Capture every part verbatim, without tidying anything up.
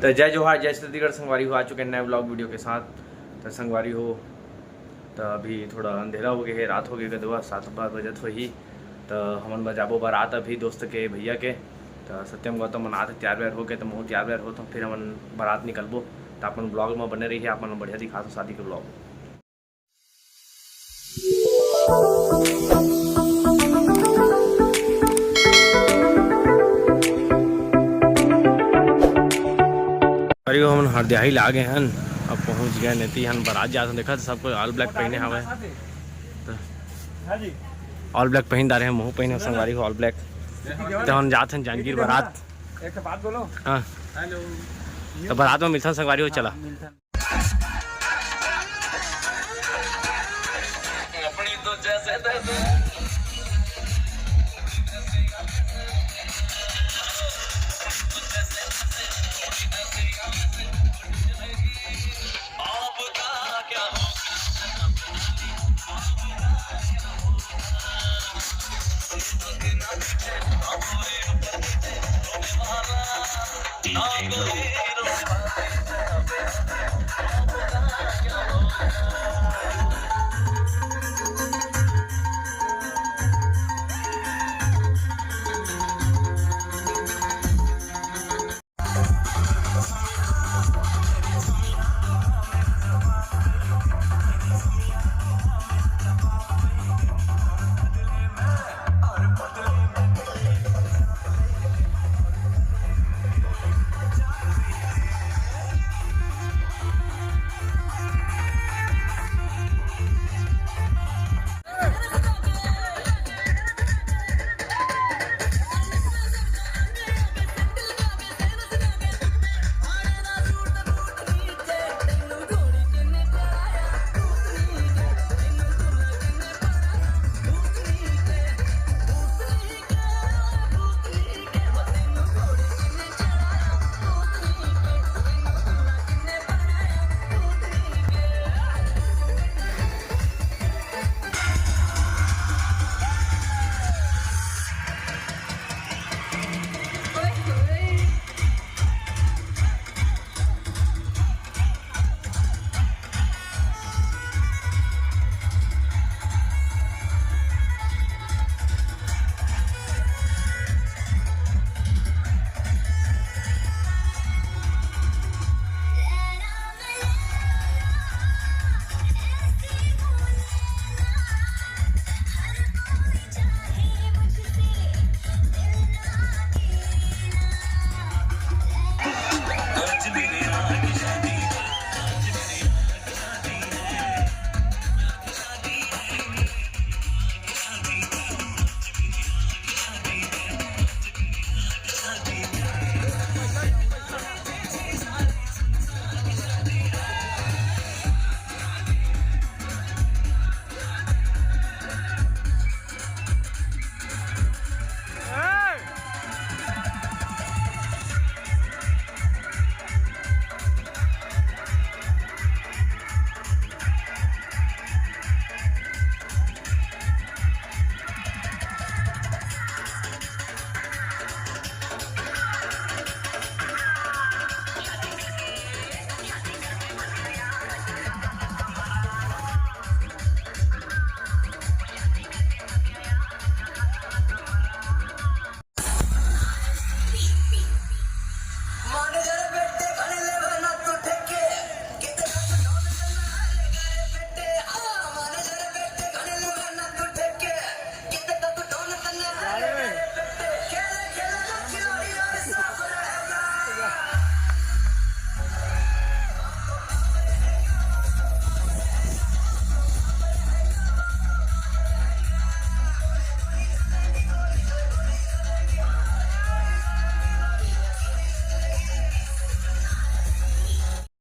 तो जय जोहार, जय छत्तीसगढ़ संगवारी हो, आ चुके हैं नए vlog video के साथ। तो संगवारी हो, तो अभी थोड़ा अंधेरा हो गया है, रात हो गया, कदवा सात बार बजत होही। तो हमन बजाबो बारात अभी दोस्त के भैया के। तो सत्यम गौतम मन आत हे तैयार वैयार होके, तो महू तैयार वैयार हो, तो फिर हमन बारात निकलबो। तो आप मन vlog में बने रहिए, आप मन बढ़िया दिखात हो शादी के vlog। अरे, हमन हरदेही ला गे हन, अब पहुंच गए नेती हन, बारात जात हन। देखा, सब कोई all black पहने हवे, तो all black पहन डारे हैं, महू पहने संगवारी हो all black। तो हम जात हन जांजगीर बारात। एक बात बोलो। हाँ, तो बारात में मिलथन संगवारी हो, चला।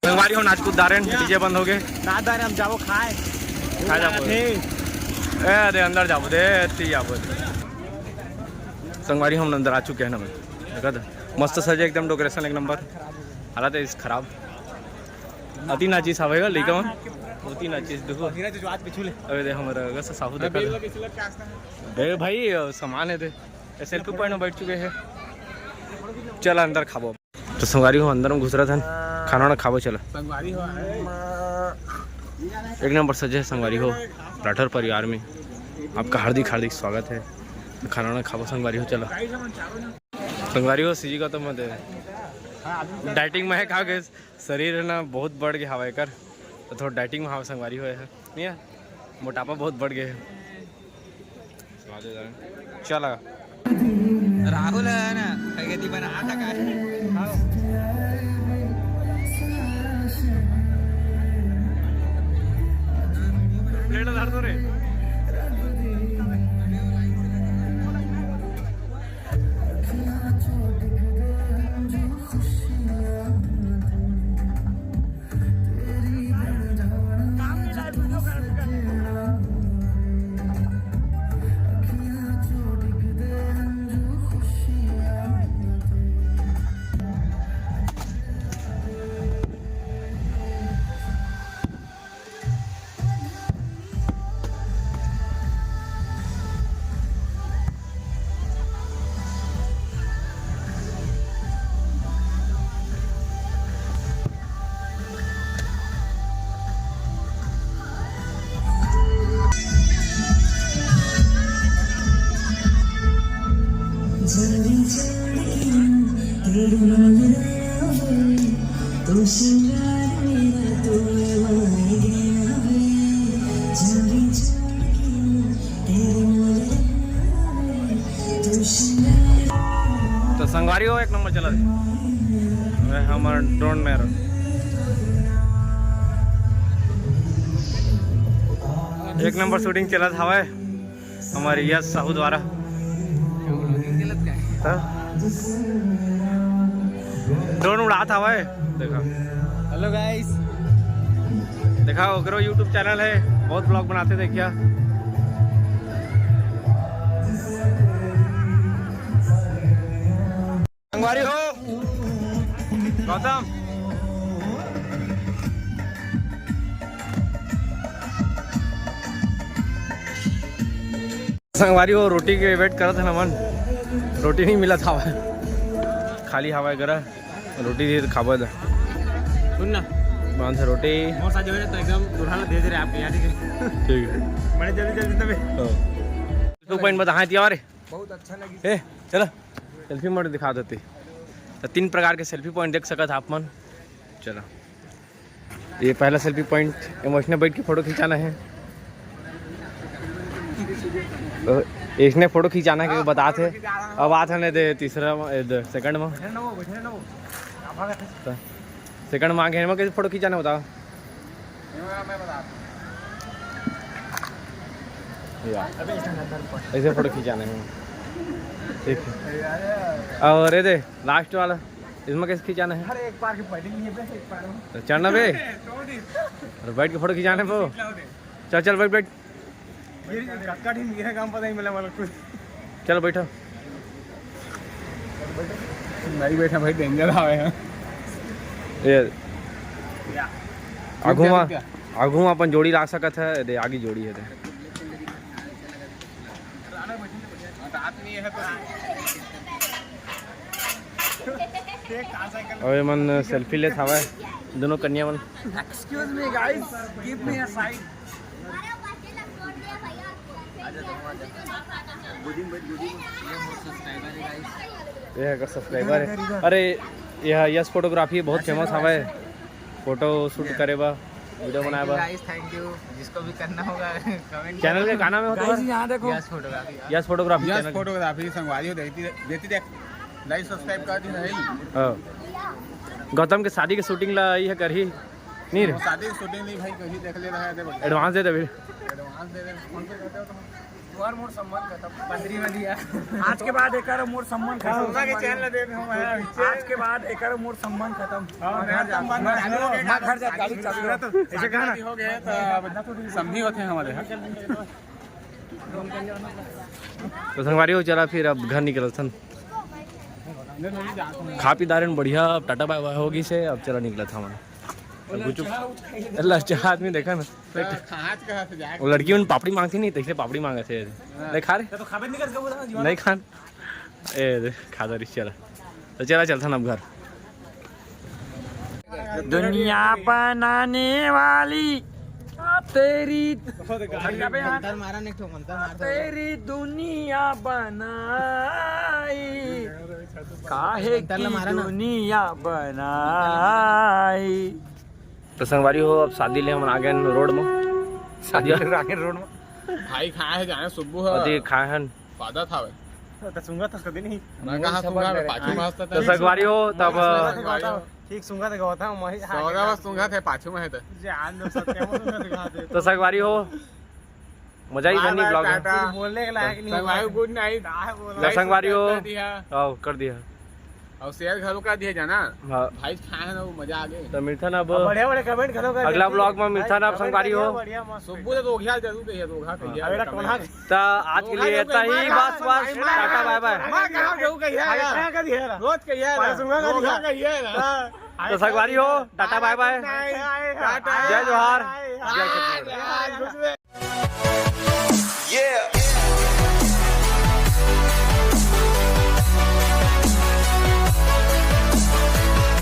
संगवारी हो, नाच कूद डारेन, डीजे बंद हो गए। नाच डारे, हम जाबो खाए। खा जाबो। थे। ए, दे अंदर जाबो, दे, ती जाबो। संगवारी हो, हम अंदर आ चुके हैं ना, मैं देखा था। मस्त सजे एकदम, डेकोरेशन एक नंबर। हालत है इस खराब। अति नाचिस हवे गा लइका मन। अति नाचिस देखो। अबे दे हमर गा साहू देखा दे। दे भाई, सामान है दे। ये सेल्फी पॉइंट में बैठ चुके हैं। चल अंदर खाबो। संगवारी हो, अंदर में घुसरत हन, खाना वाना खाबो, चला। संगवारी हो, एक नंबर सजे हे संगवारी हो, राठौर परिवार में आपका हार्दिक हार्दिक स्वागत है। खाना वाना खाबो संगवारी हो, चला। संगवारी हो, सीजी गौतम मत डाइटिंग में है, खा के शरीर है ना बहुत बढ़ गया हवा एकर, तो थोड़ा डाइटिंग में हवा संगवारी हो है, नहीं है, मोटापा बहुत बढ़ गया है। स्वाद हो जा रहा है। अच्छा लगा। राहुल है ना, कहीं बना था का? प्लेट धर दो रे। तो संगवारी हो, एक नंबर चला दे। अरे, हमर ड्रोन में रहो। एक नंबर शूटिंग चलत हवय हमर यश साहू द्वारा। हाँ? ड्रोन उड़ात हवय, देखा। हेलो गाइस। देखा, ओकरो YouTube चैनल है, बहुत ब्लॉग बनाते, देखिया। संगवारी हो, गौतम। संगवारी हो, रोटी के वेट करत हन हमन, रोटी नहीं मिलत हवय, खाली हवय गरा, रोटी दे खाबो दा। सुन ना, कौन सा रोटी? मोर साथ जो है तो एकदम दूल्हा दे दे रहे आपके यहाँ, ठीक है? ठीक है। बड़े जल्दी जल्दी तबे। हाँ। टू पॉइंट बता, हाँ, दिया रे। बहुत अच्छा लगी। ए, चलो, सेल्फी मोड़ दिखा देती। तो तीन प्रकार के सेल्फी पॉइंट देख सकत आप मन। चलो, ये पहला सेल्फी पॉइंट, एमोशनल बैठ के फोटो खिंचाना है। तो इसने फोटो खिंचाना के बतात है। अब आत है ने दे तीसरा, ए, दे, सेकंड में। तो सेकंड में आगे, इनमें कैसे फोटो खिंचाना होता? या। ऐसे फोटो खिंचाने हैं। ठीक है। और ये दे, लास्ट वाला, इसमें कैसे खिंचाना है? अरे, एक बार की बैटिंग नहीं है बे, एक बार में। तो चढ़ना बे। छोड़ दे। अरे, बैठ के फोटो खिंचाने वो। चल, चल, बैठ, बैठ। ये कक्का ठीक, मेरा काम पता नहीं मिला वाला कुछ। चलो, बैठो। नहीं बैठा भाई, डेंजर आवे हैं। ये या। आगू रुक जा, मा, रुक जा। आगू मा अपन जोड़ी ला सकत है, दे, आगे जोड़ी है, दे। रात नहीं है तो। अबे मन सेल्फी लेत हवय, दोनों कन्या मन। Excuse me guys, give me a side. ये है का सब्सक्राइबर है। अरे, यह यश फोटोग्राफी बहुत फेमस हवय, फोटो शूट करे बा, वीडियो बनाए बा। गाइस, थैंक यू। जिसको भी करना होगा, कमेंट चैनल के का नाम है? गाइस, यहाँ देखो। यश फोटोग्राफी। यश फोटोग्राफी यश चैनल। फोटोग्राफी संगवारी हो देती, देती देख, लाइक सब्सक्राइब कर दी भाई। हाँ। गौतम के शादी के शूटिंग ला ये करही। नहीं रे। शादी की शूटिंग नहीं भाई, कहीं देख ले रहा है, देखो। एडवांस दे दे अभी। एडवांस दे दे, फोन पे करते हो तो। तुम्हार मोर सम्मान खत्म। बंदरी वाली है। आज के बाद एकर मोर सम्मान खत्म। सोना के चैन ला देख हम आया पीछे। आज के बाद एकर मोर सम्मान खत्म। हाँ, मैं घर जा, मैं, मैं घर जा, गाड़ी चालू करो। ऐसे कहा ना। हो गए तो अब समझी होते हैं हमारे, हाँ। तो संगवारी हो, चला फिर अब घर निकलत हन। खा पी दारेन बढ़िया, अब टाटा बाय बाय हो गई से, अब चला निकलत हन। अब कुछ लच्चा आदमी देखा ना, वो लड़की मन पापड़ी मांगती नहीं, तैसे पापड़ी मांगे थे। ले खा रे। तो खाबे नहीं कर, नहीं खान। ए, दे, खा दारी, चला। तो चला, चलथन अब घर। दुनिया बनाने वाली तेरी, मंतर मारा नहीं तो मंतर मार दो। तेरी दुनिया बनाई, काहे मंतर की मारा ना। दुनिया बनाई। तो संगवारी हो, अब शादी ले हमन आ गए रोड में। शादी ले आ गए रोड में। भाई खाए है जाने सुब्बू है। अभी खाए हन। पादा था भाई। तो सुंगा तो कभी नहीं। मैं कहा सुंगा, पाछू मस्त तो संगवारी हो तब। ठीक सुंगा तो गौतम वही सौदा बस सुंगा थे पाछू में है तो। जान दो सत्य में सुंगा दिखा दे। तो संगवारी हो, मजा ही धनी ब्लॉग है। बोलने के लायक नहीं संगवारी। गुड नाइट। तो संगवारी हो। आओ कर दिया। और शेयर घलो कर दिया जाना। हाँ। भाई खाए ना, वो मजा आ गए। तो मिलता ना अब बड़े बड़े कमेंट घलो कर अगला ब्लॉग में मिलता ना संगवारी हो। सुब्बू तो दोघिया जरूर कहिए, दोघा कहिए। तो आज के लिए इतना ही, बस बस, टाटा बाय बाय। रोज कहिए। तो संगवारी हो, टाटा बाय बाय। जय जोहार। जय छत्तीसगढ़।